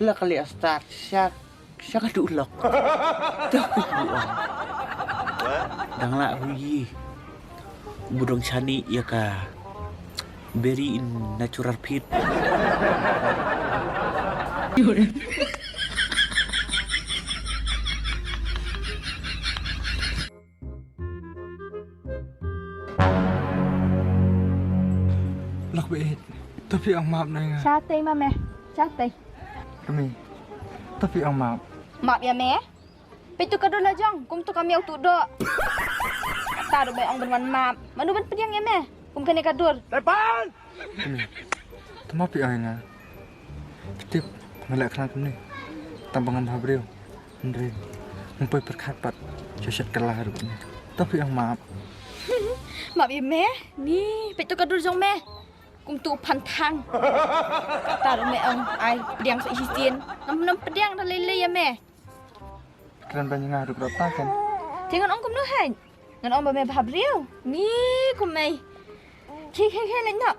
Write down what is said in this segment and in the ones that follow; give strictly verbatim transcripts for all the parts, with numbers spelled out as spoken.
La ka leh start sha, sha ka duh lok. Te ka duh ong. Dang lah hu ïa u ba dang shane ïa ka Berry in natural fit. Lok beit. To phi ong map na nga. Shatei ma me. Shatei. Kami. To phi ong map. Map ïa me. Peit tu ka dur la jong, kum tu ka miaw tu doh. Kata ruh ba ong ban wan map. Mano ban pdiang ïa me kum kane ka dur? Tepan! Kane. Tama phi ong ïa nga. Phi tip, nga leh khlaiñ kumne. Tang ba ngam bha briew. Hynrei ngam poi pyrkhat pat sha shet kylla ruh kumne. To phi ong map. Map ïa me? Ni, peit tu ka dur jong me. Kum tu phan thang. Kata ruh me ong ai pdiang sa shisien. Ngam, ngam pdiang da lei lei ïa me. Kren ban nga ruh kata kan. Te ngan ong kumno hynrei. Ngan ong ba me bha briew. Ni kum me. Khie khie khie leit noh.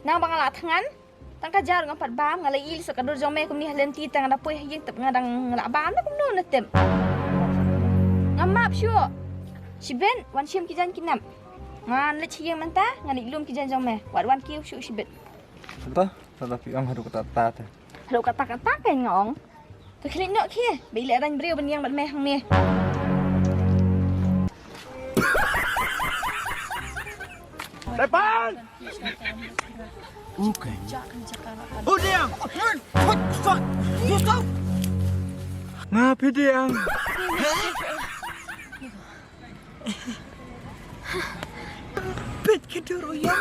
Nang ba nga la thngan. Tang ka jar ngam pat bam, nga la ïohi sa ka dur jong me kumne ha lynti, tang nga da poi ha ïing tep nga dang la bam, na kumno na tep. Ngam map shuh. Shibit wan shim ki jaiñ ki nep. Ngan leit ha ïing mynta, ngan leit lum ki jaiñ jong me. Wat wan kiew shuh shibit. Ba, lada phi ong haduh katta katta te. Haduh katta katta kein nga ong. To khie leit noh khie, ba i leh rang briew ban ïeng bad me hangne. Tepan! Okay. Udiang! Nga pdiang! Peit ka dur u ïa.